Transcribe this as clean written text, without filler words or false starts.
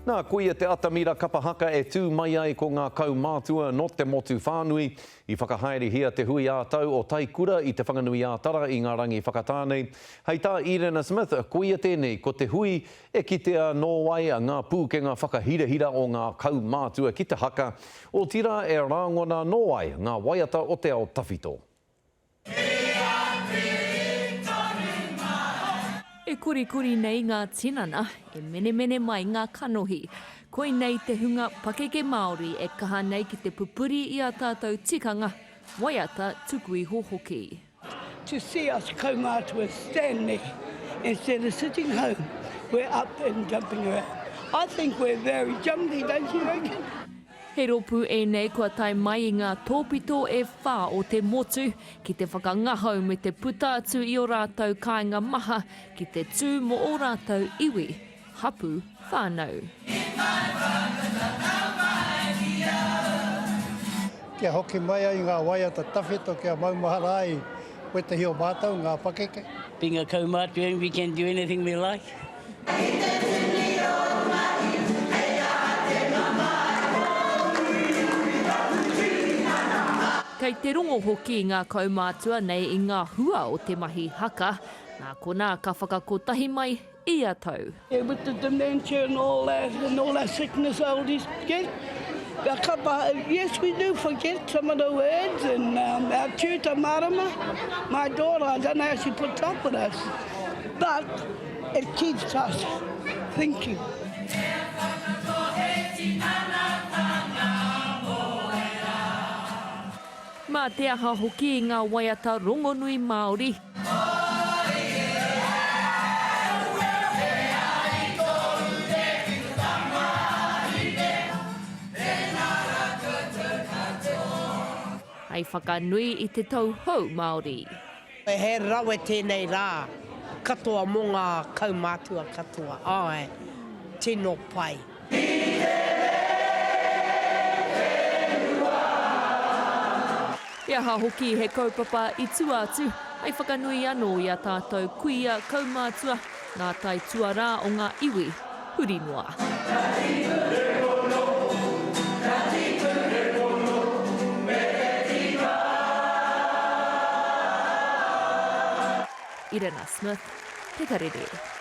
Nā, koia te atamira kapa haka e tū mai ai ko ngā kaumātua nō te motu whānui. I whakahaerehia te hui ā-tau o Taikura i Te Whanganui-ā-Tara i ngā rangi whakatā nei. Hei tā Irena Smith, koia tēnei ko te hui e kitea anō ai ngā pūkenga whakahirahira o ngā kaumātua ki te haka, otirā e rāngona anō ai ngā waiata o te ao tawhito. E korikori nei ngā tinana, e menemene mai ngā kanohi. Koinei te hunga pakeke Māori e kaha nei ki te pupuri i ā tātou tikanga, waiata tuku iho hoki. To see us kaumātua stand there instead of sitting home, we're up and jumping around. I think we're very jumpy, don't you reckon? He rōpū ēnei kua tae mai i ngā tōpito e whā o te motu ki te whakangahau me te puta atu i ō rātou kāinga maha ki te tū mō ō rātou iwi, hapū, whānau. Kia hoki mai ai ngā waiata tawhito kia maumahara ai wētahi o mātou, ngā pakeke. Being a kaumātua we can do anything we like. Kei te rongo hoki ngā kaumātua nei i ngā hua o te mahi haka, nā konā ka whakakotahi mai i ia tau. With the dementia and all that and all that sickness oldies get, a kapa, yes we do forget some of the words and um, our tutor marama, my daughter, I don't know how she puts up with us, but It keeps us thinking. Mā te aha hoki i ngā waiata rongonui Māori. Hei whakanui i te tau hou Māori. He rawe tēnei rā katoa mō ngā kaumātua katoa, āe, tino pai. He aha hoki he kaupapa i tua atu hei whakanui anō i a tātou kuia kaumātua, ngā tai tuarā o ngā iwi huri noa. Irena Smith, Te Karere.